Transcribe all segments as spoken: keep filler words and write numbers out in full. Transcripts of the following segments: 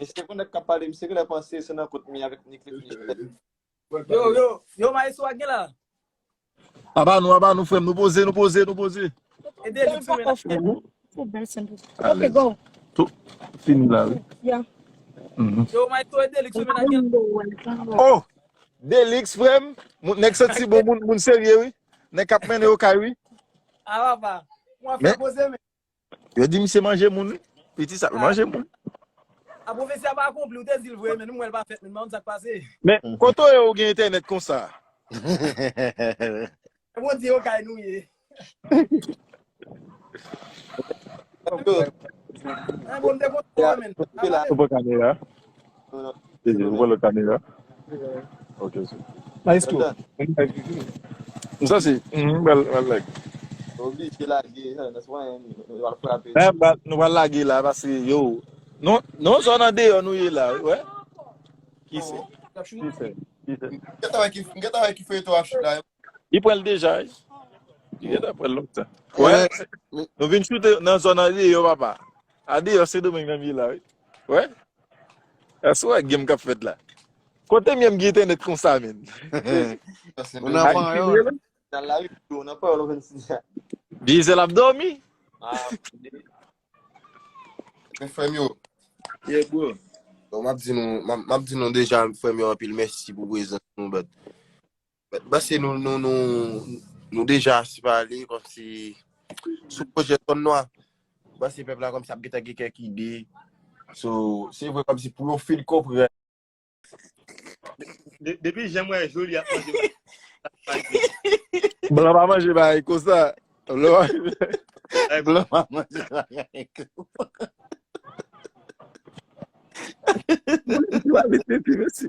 Mesye, konnen k ap pale, misye genlè panse se nan kont mi avèk Nick li fini fè. Yo, yo, yo, maestro a gen la. Aba nou, aba nou, frè m, nou poze, nou poze, nou poze. E Delix ou mennen. Ok, go. Tou fini la, wi. Yeah. Mhm. Yo, maestro, e Delix ou mennen a gen. Oh! Delix, frè m, moun- nèg santi bon, moun, moun serye, wi. Nèg k ap mennen yo kay, wi. A papa. Mwen Men- fè poze men. Yo di misye manje moun, wi. Piti sa, manje moun. A pwofesi a pa akonpli, ou te di l vre men, nou mwen l pa fèt men, mwen sa k pase. Men kote w ye ou gen entènèt konsa? Bondye yo kay nou ye. An bon, m te kontan men. Ou pran kamera? Ou pran lòt kamera? Ok, sir. Maestro. M santi, m pral, pral like. Oblije lage, that's why nou pral frape. Eh, bat, nou pral lage la, paske, yo, non, non, zòn an deyò nou ye la, wi, wè. Ki se? Ki se? Ki se? M gentan wè ki, m gentan wè ki feyton ap chita. Li pran l deja, wi. Li gentan pran l lontan. Wè, nou vin choute nan zòn an deyò, papa. A deyò, Sendomeng menm ye la, wi. Wè. Aswè, game k ap fèt la. Kote m ye m gen entènèt konsa, men. Ou nan panyòl. Nan lari, ou nan panyòl, ou vin si sa. Diesel ap dòmi. Ah, Men frè m yo. Yeah, bro. Bon, m ap di nou, m ap, m ap di nou deja, frè m yo, anpil mèsi pou prezans nou, but, but, m panse nou, nou, nou, nou deja ase pale, kòmsi, sou pwojè Zòn Nwa. M panse pèp la kòmsi ap gentan gen kèk ide. So, se vre kòmsi pou yo fin konprann. De- Depi jan m wè Joly ap manje, Blan pa manje bagay konsa. Blan pa ay, Blan pa manje bagay konsa. Joly te pi mesi.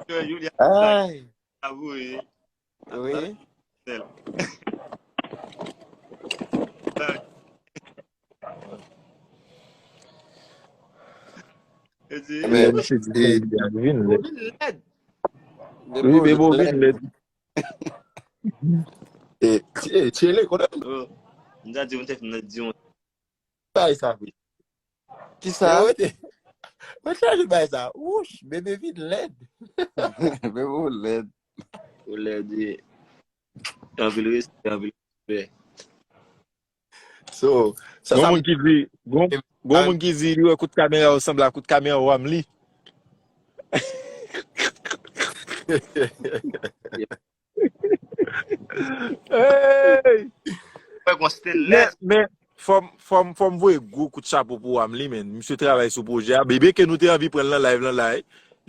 Joly ap Ay, avoye. Wi. Sèl. E di, Men misye di Bebo vin lèd. vin lèd. Wi, Bebo vin lèd. E, e, Tchele, konnen Oh, m ta di, m te fin nan di yon bagay sa vre. Kisa? Mwen te, mwen te ajoute bagay sa. Wouch, Bebe vin lèd. Bebo lèd. ou lè di anpil respè, anpil respè. So, sa, Gon sa, moun ki di, gon, gon moun ki di, li wè kout kamera yo sanble a kout kamera Wamly. Hey! Fè gon stainless. Men, men fò m, fò m, fò m voye gwo kout chapo pou Wamly, men. Misye travay sou pwojè a. Bebe ke nou te anvi pran l nan live lan la,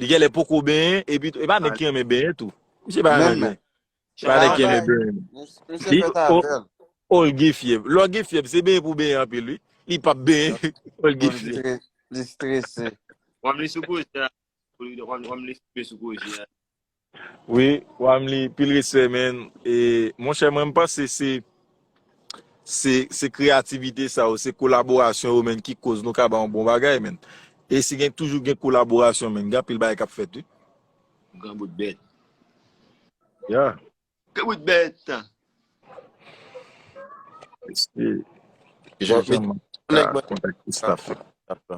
li genlè poko benyen, epi e pa nèg ki renmen benyen tou. Misye pa renmen benyen. E pa nèg ki renmen benyen. Misye fèt avè l. Oh, l gen fyèv. Lè w gen fyèv, se benyen pou benyen anpil, wi. Li p ap benyen. Oh, l gen fyèv. Li strese. Wamly sou pwojè a. Wamly, Wamly sou pwojè a. Wi, Wamly, pil respè, men. E, monchè, mwen, m panse se, se, se kreyativite sa yo, se kolaborasyon yo, men, ki koz nou ka ba yon bon bagay, men. E si gen, toujou gen kolaborasyon, men, gen anpil bagay k ap fèt, wi. Gran bout bèt. Yeah. Gran bout bèt. Se Jan, jan m nèg ka mwen kontakte staff.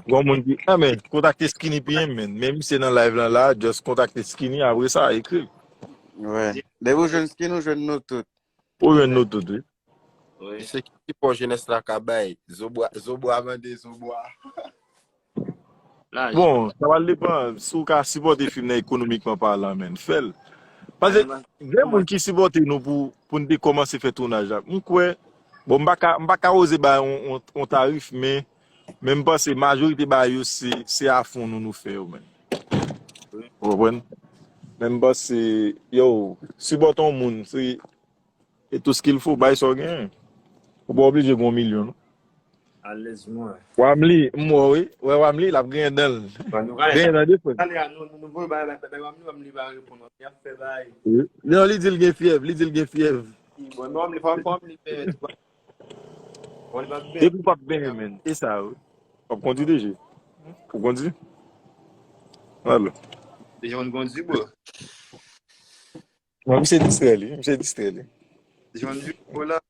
Gon moun ki, ah, men, kontakte Skinny P M, men. Men misye nan live lan la, just kontakte Skinny, apre sa, ekri l. Wi. Depi w jwenn Skinny, ou jwenn nou tout. Ou jwenn nou tout, wi. Wi. Se ki sipò jenès la ka bay. Zobwa, Zobwa mande Zobwa. Laj. Bon, sa va depann. Si w ka sipòte fim nan ekonomikman palan, men, fè l. Paske gen moun ki sipòte nou pou, pou n te kòmanse fè tounaj la. M kwè, bon, m pa ka, m pa ka oze bay yon, yon, yon tarif, men, men m panse majorite bagay yo, se, se a fon nou, nou fè yo, men. Ou konprann? Men m panse, yo, sipòte yon moun, se E tout ce qu'il faut, bay sa w genyen. Ou pa oblije gen yon milyon, non. Alèz mwen. Wamly, m wè w, wi. Wè Wamly, l ap genyen dan l. Genyen dan de fwèt. Ale a, nou, nou, nou voye bay, bay, bay, bay Wamly, Wamly pa reponn. Wamly ap fè bay. Non, li di l gen fyèv, li di l gen fyèv. Bon, Wamly, fò, fò Wamly fè. Wamly pa bè. Depi w p ap benyen, men. E sa, wi. W ap kondi deje. Ou kondi? Alo. Deja, on kondi, bro. Mwen, misye distrè li, misye distrè li. Johnny Nicolas.